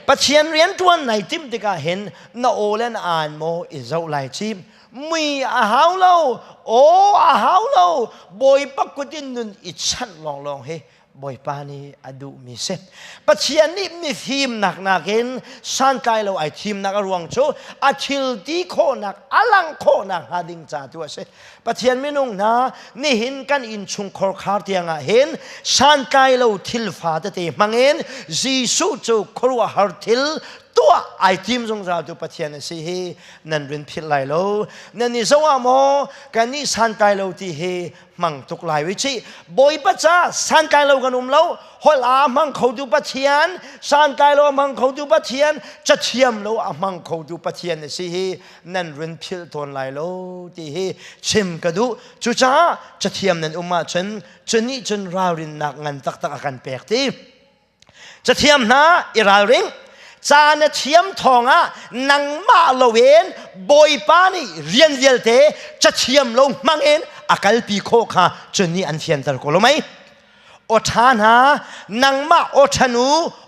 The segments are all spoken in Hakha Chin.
Pathian rian ṭuan nai timh tikah hin na aw le na aan maw i zoh lai ci. Mui a hau lo, aw a hau lo, Bawipa kut in nun i chanh lawnglawng hi Bawipa nih a duhmi si. Pathian nih mifimnak nakin santlai lo ai thimnak a ruang cu a thil ti khawhnak a langh khawhnak hnga ding ca tu a si. Pathian minung hna nihin kan innchungkhar khar tiangah hin santlai lo thil fa tete hmangin Jesuh cu khuaruahhar thil tuah ai tim zungzal tu Pathian a si hi nan rin philh lai lo. Nan i zoh ah maw kan nih santlai lo ti hi hmang tuk lai wi chi Bawipa ca santlai lo kan um lo. Holh a hmang khotu Pathian, santlai lo a hmang khotu Pathian, cathiam lo a hmang khotu Pathian a si hi nan run philh tawn lai lo ti hi chim ka duh. Cucaah cathiam nan um ahcun cu nih cun ralrinnak ngan taktak a kan pek ti. Cathiam hna, i ralring. Ca na thiam thawngah nangmah loin Bawipa nih rian vialte cathiam lo hmangin a kalpi khawh kha cun nih an fianter ko lo mei? Aw ṭha hna, nangmah aw ṭha nu,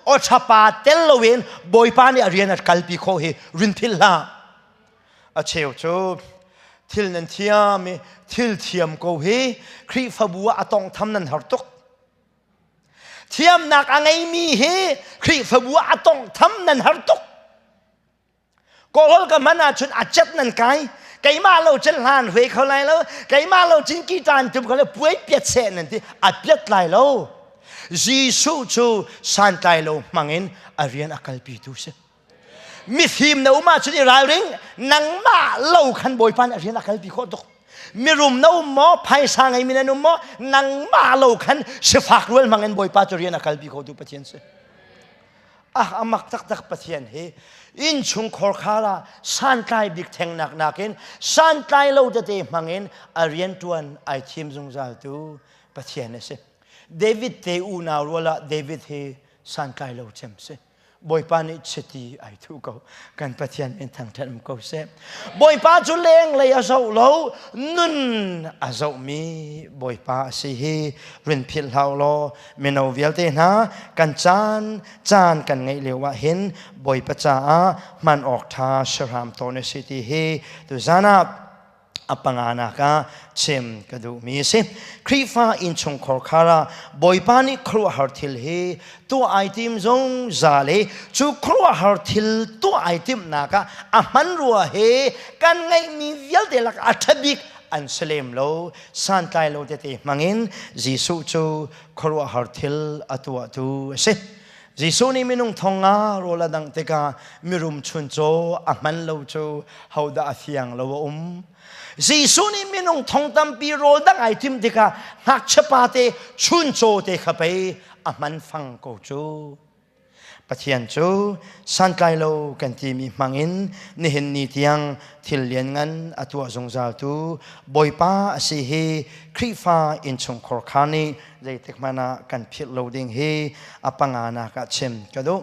aw ṭha pa tel loin Bawipa nih a rian a kalpi khawh hi rin philh hlah. A cheu cu thil nan thiam i thil thiam ko hi Khrihfabu ah a tawngtham nan har tuk. Thiamnak a ngeimi hi Khrihfabu ah a tawnghtham nan har tuk. Kawlhawl ka hman ahcun a cep nan kai. Keimah lo cun hlan hui kho lai lo. Keimah lo cun kitan tum kho lo. Puai piat seh nan ti. A piat lai lo. Jesuh cu santlai lo hmangin a rian a kalpitu si. Mifim na um ahcun i ralring. Nangmah lo khan Bawipa nih a rian a kalpi khawh tuk. Mirum na um maw, phaisa ngeimi nan um maw, nangmah lo khan sifak rual hmangin Bawipa cu rian a kalpi khotu Pathian si. Ah, a mak taktak Pathian hi. Innchungkhar khar ah santlai bik thengnak nakin santlai lo tete hmangin a rianṭuan ai thim zungzal tu Pathian a si. David te unau rual ah David hi santlai lo cem si. Bawipa nih chiti ai thuh ko. Kan Pathian min thangṭhat um ko seh. Bawipa cu lenglei a zoh lo, nun a zohmi Bawipa a si hi rin philh hlah law mino vialte hna kan caan caan kan ngeih lio ah hin Bawipa caah hman awk ṭha saram tawn a si ti hi tuzan ah a panganak ah chim ka duhmi a si. Khrihfa innchungkhar khar ah Bawipa nih khuaruahhar thil hi tuah ai tim zungzal i cu khuaruahhar thil tuah ai timhnak ah a hmanrua he kan ngeihmi vialte lak a ṭha bik an si lem lo. Santlai lo tete hmangin Jesuh cu khuaruahhar thil a tuahtu a si. Jesuh nih minung thong nga rawl a dangh tikah mirum chuncaw a hman lo cu hodah a fiang lo a um. Jesuh nih minung thong tampi rawl dangh ai timh tikah ngakchia pa te chuncaw te kha pei a hman fang ko cu. Pathian cu santlai lo kan timi hmangin nihin ni tiang thil lianngan a tuah zungzaltu Bawipa a si hi Khrihfa innchungkhar kha nih zeitik hmanh ah kan philh lo ding hi a panganak ah chim ka duh.